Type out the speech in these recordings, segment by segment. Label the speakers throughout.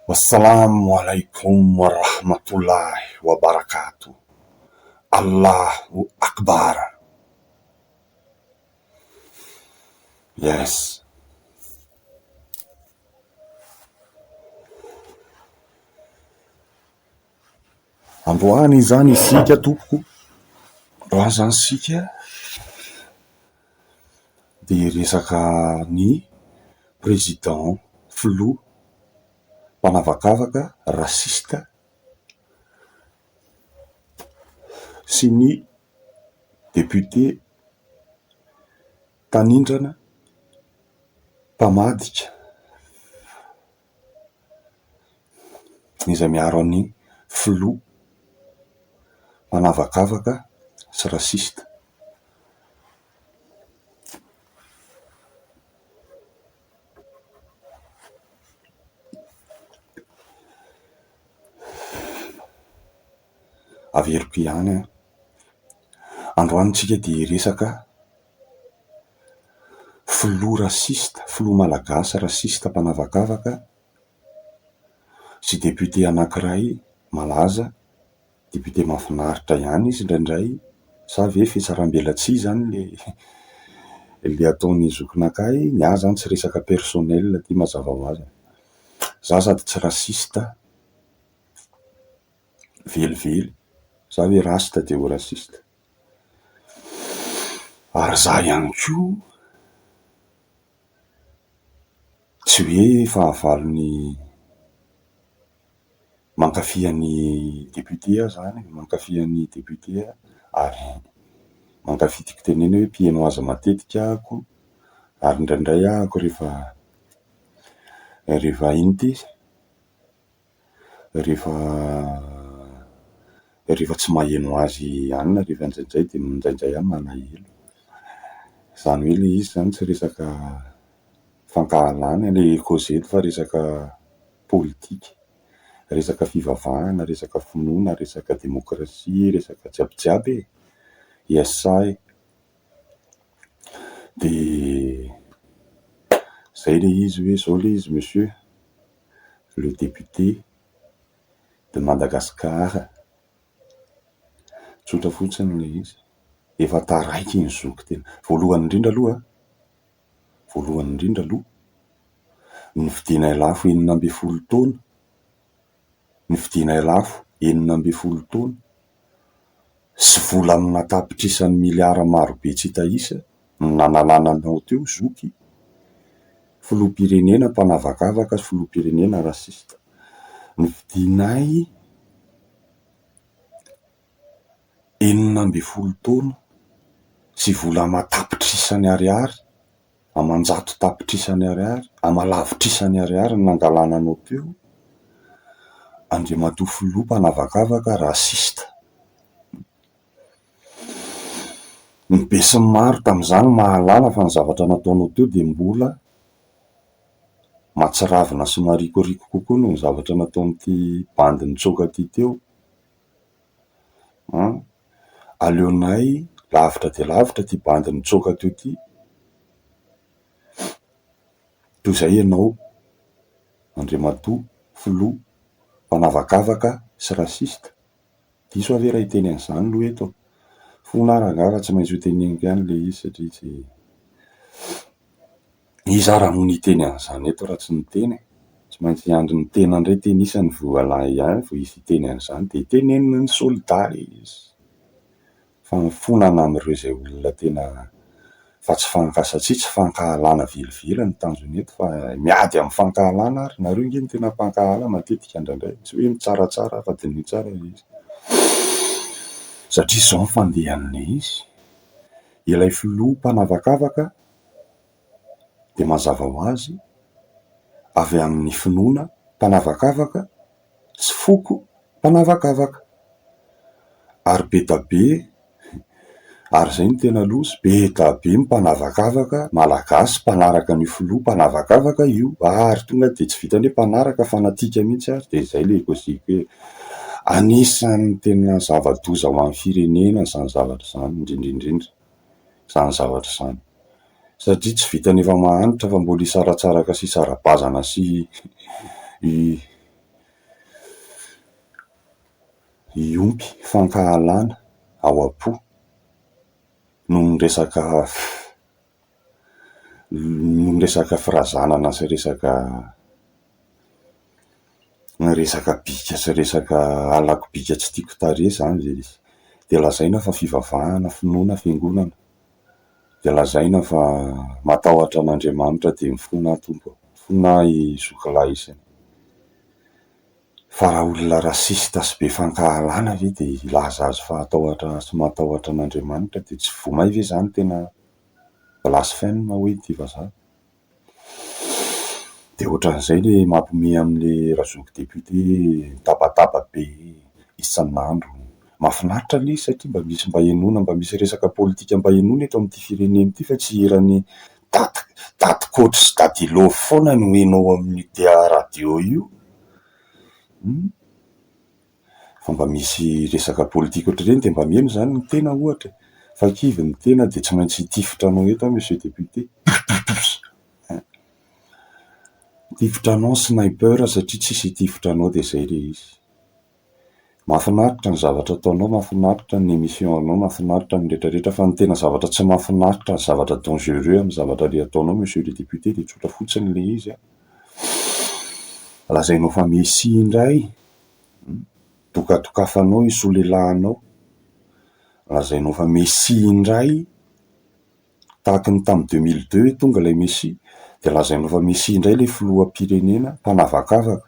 Speaker 1: Wassalamo alaikum wa rahmatullahi wa barakatuh. Allahu Akbar. Yes. Androany izany isika tompoko, androany izany isika dia hiresaka ny président filoha mpanavakavaka raciste sy ny député tanindrana mpamadika. Izay miaro an'i filoha manavakavaka sy raciste. Averiko ihany an, androany tsika dia hiresaka Filoha raciste, filoha malagasy raciste mpanavakavaka sy député anankiray malaza, député mahafinaritra ihany izy indraindray, sa ve fihatsarambelatsihy izany le le ataon'i zokinakahy, ny ahy izany tsy resaka personnel ity mazava ho azy e, za sady tsy raciste velively, za ve rasta dia ho raciste. Ary za ihany koa tsy hoe fahavalon'ny mankafy an'i député aho zany e, mankafy an'i député aho ary mankafy tiako tenenina hoe mpiheno azy matetika ahako ary indraindray ahako rehefa rehefa inona ity izy? Rehefa rehefa tsy maheno azy ihany rehefa indraindray dia indraindray aho malahelo. Izany hoe ilay izy izany tsy resaka fankahalana ilay cause eto fa resaka politika, resaka fivavahana, resaka finoana, resaka demokrasia, resaka jiaby jiaby e! ISA e! Dia izay ilay izy hoe izao ilay izy monsieur. le député de Madagascar, tsotra fotsiny ilay izy, efa taraiky ny zoky tena, voalohany indrindra aloha, voalohany indrindra aloha, novidianay lafo 16 taona, novidianay lafo 16 taona sy vola amina tapitrisany miliara marobe tsy hita isa no nanalana anao teo zoky, filoham-pirenena mpanavakavaka sy filoham-pirenena raciste. Novidianay 16 taona sy vola aman-tapitrisany ariary, aman-jato tapitrisany ariary, aman-lavitrisany ariary no nangalana anao teo, Andriamatoa Filoha mpanavakavaka raciste. Ny besinimaro tamin'izany mahalala fa ny zavatra nataonao teo dia mbola mahatsiravina sy marikoriko kokoa noho ny zavatra nataon'ity bandy nitsoaka ity teo. An! Aleonay lavitra dia lavitra ity bandy nitsoaka teo ity toy izay ianao Andriamatoa Filoha mpanavakavaka sy raciste. Diso aho ve raha hiteny an'izany aloha eto? Fona aho rangahy fa tsy maintsy ho teneniko ihany ilay izy satria tsy Iza ary moa no hiteny an'izany eto raha tsy ny tena e? Tsy maintsy hiandry ny tena indray teny isany vao ihany vao hisy hiteny an'izany dia tenenina ny soldat ilay izy. Fa mifonana amin'ireo izay olona tena fa tsy fanka satria tsy fankahalana velively ny tanjona eto fa miady amin'ny fankahalana ary nareo nge no tena mpankahala matetika indraindray, tsy hoe mitsaratsara fa diniho tsara ilay izy. Satria izao ny fandehan'ilay izy, ilay filoha mpanavakavaka dia mazava ho azy avy amin'ny finoana mpanavakavaka sy foko mpanavakavaka. Ary be da be, ary izay no tena loza, be da be ny mpanavakavaka malagasy mpanaraka an'io filoha mpanavakavaka io, ary tonga dia tsy vitan'ny hoe mpanaraka fanatika mihitsy ary, dia izay ilay kôziko hoe anisan'ny tena zava-doza ho an'ny firenena izany zavatra izany, indrindra indrindra izany zavatra izany. Satria tsy vitan'ny efa mahantra fa mbola hisaratsaraka sy hisara-bazana sy. hiompy fankahalana ao am-po noho ny resaka noho ny resaka firazanana sy resaka resaka bika sy resaka halako bika tsy tiako tarehy izany ilay izy. Dia lazaina fa fivavahana, finoana, fiangonana. Dia lazaina fa matahotra an'Andriamanitra dia mifona aho Tompo ô, mifona aho i zokilahy isany. Fa raha olona raciste sy be fankahalana ve dia hilaza azy fa hatahotra sy matahotra an'Andriamanitra dia tsy voa may ve izany tena blasphème hoy ity vazaha? Dia ohatran'izay le mampiomehy amin'le razoky député mitabataba be isan'andro. Mahafinaritra le izy satria mba misy mba henoina, mba misy resaka politika mba henoina eto amin'ity firenena ity fa tsy hiran'i Dady Dady Koto sy Dady Love foana no heno ao amin'io radio io. Hum. Fa mba misy resaka politika ohatr'ireny dia mba miheno izany ny tena ohatra e. Fa kivy ny tena dia tsy maintsy hitifitra anao eto aho monsieur député. Hitifitra anao sniper satria tsisy hitifitra anao dia izay ilay izy. Mahafinaritra ny zavatra ataonao, mahafinaritra ny émission anao, mahafinaritra ny rehetra rehetra fa ny tena zavatra tsy mahafinaritra, ny zavatra dangereux amin'ny zavatra le ataonao monsieur le député dia tsotra fotsiny le izy an! Lazainao fa messie indray, dokadokafanao io solelahanao, lazainao fa messie indray, tahaky ny tamin'ny 2002 tonga ilay messie, dia lazainao fa messie indray ilay filoham-pirenena mpanavakavaka.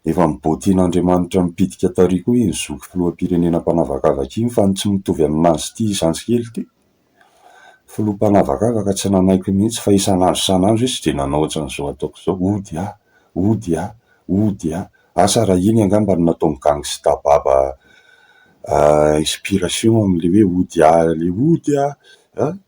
Speaker 1: Efa nobotian'Andriamanitra mipitika tary koa iny zoky filoham-pirenena mpanavakavaka iny fa ny tsy mitovy aminazy ity zandry kely ity. Filoha mpanavakavaka tsy nanaiky mihitsy fa isan'andro isan'andro izy dia nanao ohatran'izao ataoko izao, ody aho, ody aho, ody aho. Asa raha iny angamba no nataon'i Gangsta Baba inspiration amin'ilay hoe ody aho ilay ody aho an!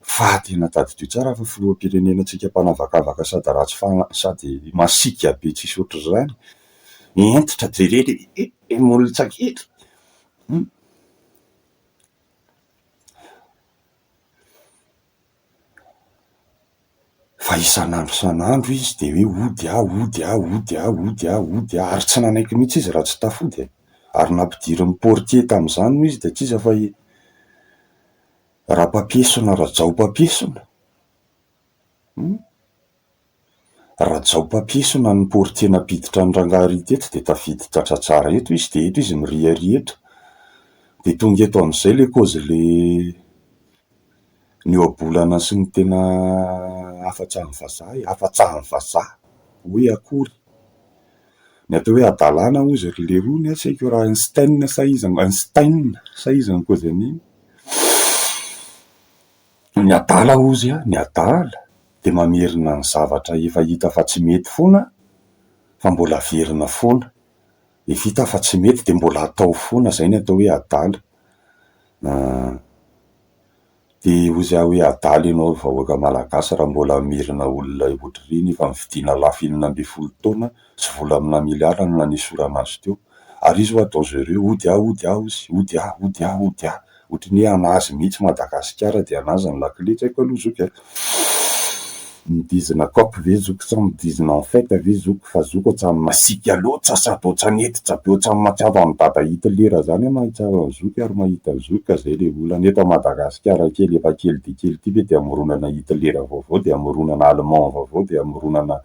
Speaker 1: Fa tena tadidio tsara fa filoham-pirenena tsika mpanavakavaka sady ratsy fagnahy sady masiaka be tsisy ohatr'izany, hentitra jerena e e molotsa kely hum. Fa isan'andro isan'andro izy dia hoe hody aho, hody aho, hody aho, hody aho, hody aho, ary tsy nanaiky mihitsy izy raha tsy tafody e! Ary nampidirin'ny portier tamin'izany moa izy dia tsy iza fa i Rapapiesona Rajaopapiesona hum! Rajaopapiesona no portier nampiditra an'i rangahy ry teto dia tafiditra tratsara eto izy dia eto izy miriaria eto. Dia tonga eto amin'izay ilay kôzy le ny ohabolana sy ny tena hafatsahan'ny vazaha e, hafatsahan'ny vazaha hoe akory. Ny atao hoe hadalana hozy ry leroa tsy haiko raha Einstein sa iza, Einstein sa iza no kôzy an'iny. Ny adala hozy a, ny adala dia mamerina ny zavatra efa hita fa tsy mety foana fa mbola averina foana. Efa hita fa tsy mety dia mbola atao foana, izay ny atao hoe adala. Dia hozy aho hoe adala ianao ry vahoaka malagasy raha mbola hamerina olona ohatr'ireny efa nividiana lafo 16 taona sy vola amina miliara no nanesorana azy teo. Ary izy ho'a dangereux, hody aho, hody aho hozy, hody aho, hody aho, hody aho. Ohatry ny hoe anazy mihitsy Madagasikara dia anazy ny lakile, tsy haiko aloha zoky a! Midizina coop ve zoky sa midizina en fête ve zoky fa zoky ohatran'ny masiaka loatra sady ohatran'ny hentitra be ohatran'ny mahatsiaro an'i dada Hitler zany aho mahatsiaro an'i zoky ary mahita an'i zoky ka zay le olana eto Madagasikara kely efa kely dia kely ity ve dia hamoronana Hitler vaovao dia hamoronana allemand vaovao dia hamoronana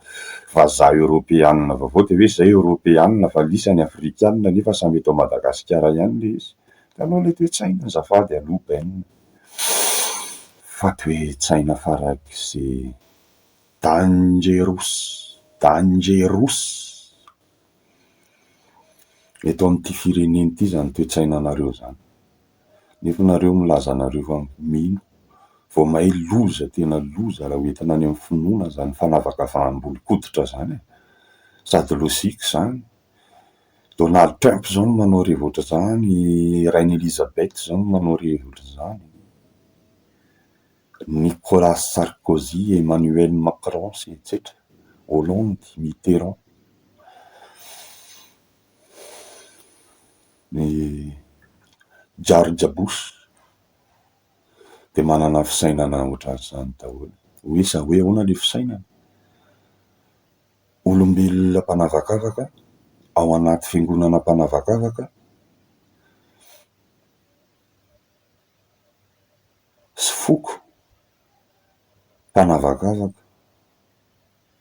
Speaker 1: vazaha eoropeanina vaovao dia hoe zay eoropeanina fa lisany afrikanina nefa samy eto Madagasikara ihany le izy. Hitanao ilay toe-tsaina azafady aloha Ben fa toe-tsaina farak'izay dangerous, dangerous eto amin'ity firenena ity izany toe-tsainanareo izany. Nefa nareo milaza anareo fa mino. Vao may loza tena loza raha hoentina any amin'ny finoana izany fanavakavaham-bolon-koditra izany e! Sady logique izany. Donald Trump izao no manao revy ohatr'izany, Reine Elizabeth izao no manao revy ohatr'izany, Nicolas Sarkozy, Emmanuel Macron sy etsetra, Hollande, Mitterrand. Ny George Bush dia manana fisainana ohatran'izany daholo. Hoe sa hoe ahoana ilay fisainana? Olombelona mpanavakavaka ao anaty fiangonana mpanavakavaka. Foko mpanavakavaka.